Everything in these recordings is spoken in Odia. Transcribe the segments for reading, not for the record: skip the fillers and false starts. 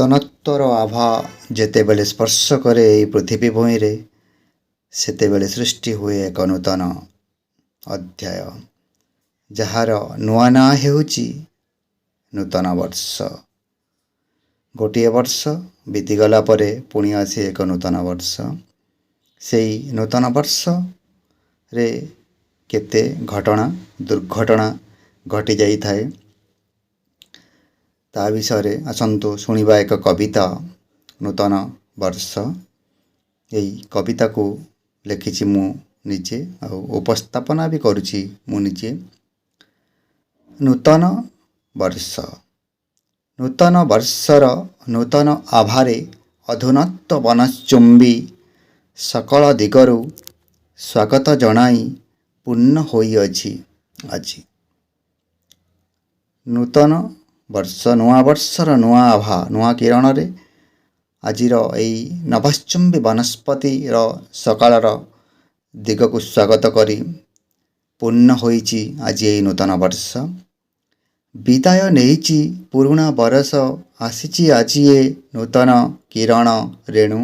ନୂତନତ୍ୱର ଆଭା ଯେତେବେଳେ ସ୍ପର୍ଶ କରେ ଏଇ ପୃଥିବୀ ଭୂଇଁରେ, ସେତେବେଳେ ସୃଷ୍ଟି ହୁଏ ଏକ ନୂତନ ଅଧ୍ୟାୟ, ଯାହାର ନୂଆ ନାଁ ହେଉଛି ନୂତନ ବର୍ଷ। ଗୋଟିଏ ବର୍ଷ ବିତିଗଲା ପରେ ପୁଣି ଆସେ ଏକ ନୂତନ ବର୍ଷ। ସେଇ ନୂତନ ବର୍ଷରେ କେତେ ଘଟଣା ଦୁର୍ଘଟଣା ଘଟିଯାଇଥାଏ, ତା ବିଷୟରେ ଆସନ୍ତୁ ଶୁଣିବା ଏକ କବିତା, ନୂତନ ବର୍ଷ। ଏଇ କବିତାକୁ ଲେଖିଛି ମୁଁ ନିଜେ ଆଉ ଉପସ୍ଥାପନା ବି କରୁଛି ମୁଁ ନିଜେ। ନୂତନ ବର୍ଷ। ନୂତନ ବର୍ଷର ନୂତନ ଆଭାରେ ଅଧୁନତ୍ୱ ବନଶ୍ଚୁମ୍ବୀ ସକଳ ଦିଗରୁ ସ୍ୱାଗତ ଜଣାଇ ପୂର୍ଣ୍ଣ ହୋଇଅଛି ଆଜି। ନୂତନ ବର୍ଷ, ନୂଆ ବର୍ଷର ନୂଆ ଆଭା, ନୂଆ କିରଣରେ ଆଜିର ଏଇ ନଭଶ୍ଚୁମ୍ବୀ ବନସ୍ପତିର ସକାଳର ଦିଗକୁ ସ୍ୱାଗତ କରି ପୂର୍ଣ୍ଣ ହୋଇଛି ଆଜି ଏଇ ନୂତନ ବର୍ଷ। ବିଦାୟ ନେଇଛି ପୁରୁଣା ବରଷ, ଆସିଛି ଆଜି ଏ ନୂତନ କିରଣ ରେଣୁ।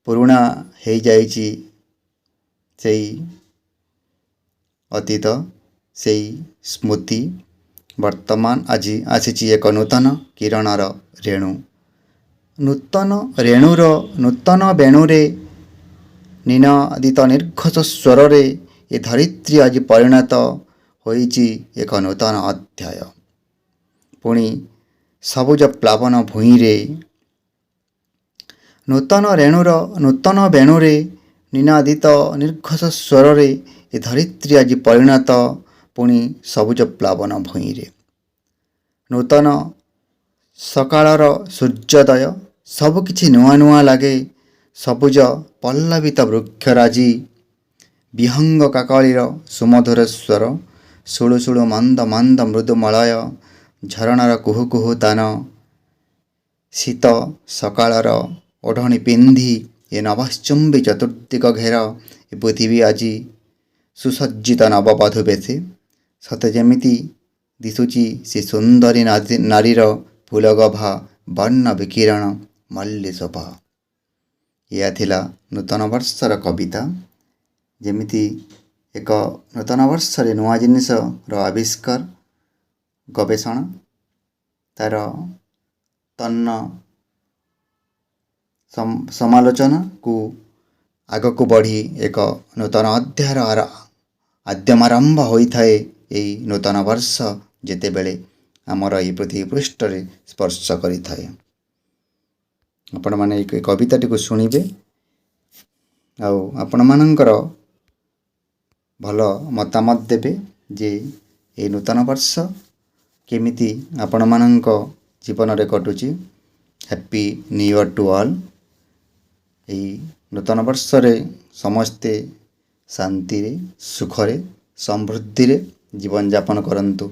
ପୁରୁଣା ହେଇଯାଇଛି ସେଇ ଅତୀତ, ସେଇ ସ୍ମୃତି। ବର୍ତ୍ତମାନ ଆଜି ଆସିଛି ଏକ ନୂତନ କିରଣର ରେଣୁ। ନୂତନ ରେଣୁର ନୂତନ ବେଣୁରେ ନିନାଦିତ ନିର୍ଘୋଷ ସ୍ୱରରେ ଏ ଧରିତ୍ରୀ ଆଜି ପରିଣତ ହୋଇଛି ଏକ ନୂତନ ଅଧ୍ୟାୟ। ପୁଣି ସବୁଜ ପ୍ଲାବନ ଭୂଇଁରେ ନୂତନ ରେଣୁର ନୂତନ ବେଣୁରେ ନିନାଦିତ ନିର୍ଘୋଷ ସ୍ୱରରେ ଏ ଧରିତ୍ରୀ ଆଜି ପରିଣତ ପୁଣି ସବୁଜ ପ୍ଲାବନ ଭୂଇଁରେ। ନୂତନ ସକାଳର ସୂର୍ଯ୍ୟୋଦୟ, ସବୁକିଛି ନୂଆ ନୂଆ ଲାଗେ। ସବୁଜ ପଲ୍ଲବିତ ବୃକ୍ଷରାଜି, ବିହଙ୍ଗ କାକଳିର ସୁମଧୁର ସ୍ୱର, ସୁଳୁ ସୁଳୁ ମନ୍ଦ ମନ୍ଦ ମୃଦୁ ମଳୟ ଝରଣାର କୁହୁ କୁହୁ ତାନ, ଶୀତ ସକାଳର ଓଢ଼ଣୀ ପିନ୍ଧି ଏ ନଭଶ୍ଚୁମ୍ବୀ ଚତୁର୍ଦ୍ଦିଗ ଘେର ଏ ପୃଥିବୀ ଆଜି ସୁସଜ୍ଜିତ ନବବଧୂ ବେଶେ। ସତେ ଯେମିତି ଦିଶୁଛି ସେ ସୁନ୍ଦରୀ ନାରୀର ଫୁଲଗଭା ବର୍ଣ୍ଣ ବିକିରଣ ମଲ୍ଲୀ ଶୋଭା। ଏହା ଥିଲା ନୂତନ ବର୍ଷର କବିତା। ଯେମିତି ଏକ ନୂତନ ବର୍ଷରେ ନୂଆ ଜିନିଷର ଆବିଷ୍କାର, ଗବେଷଣା, ତାର ତନ୍ନ ସମାଲୋଚନାକୁ ଆଗକୁ ବଢ଼ି ଏକ ନୂତନ ଅଧ୍ୟାୟର ଆଦ୍ୟମାରମ୍ଭ ହୋଇଥାଏ ଏଇ ନୂତନ ବର୍ଷ ଯେତେବେଳେ ଆମର ଏଇ ପୃଥିବୀ ପୃଷ୍ଠରେ ସ୍ପର୍ଶ କରିଥାଏ। ଆପଣମାନେ ଏଇ କବିତାଟିକୁ ଶୁଣିବେ ଆଉ ଆପଣମାନଙ୍କର ଭଲ ମତାମତ ଦେବେ ଯେ ଏଇ ନୂତନ ବର୍ଷ କେମିତି ଆପଣମାନଙ୍କ ଜୀବନରେ କଟୁଛି। Happy new year to all. ଏଇ ନୂତନ ବର୍ଷରେ ସମସ୍ତେ ଶାନ୍ତିରେ, ସୁଖରେ, ସମୃଦ୍ଧିରେ ଜୀବନଯାପନ କରନ୍ତୁ,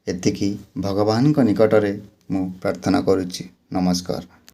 ଏତିକି ଭଗବାନଙ୍କ ନିକଟରେ ମୁଁ ପ୍ରାର୍ଥନା କରୁଛି। ନମସ୍କାର।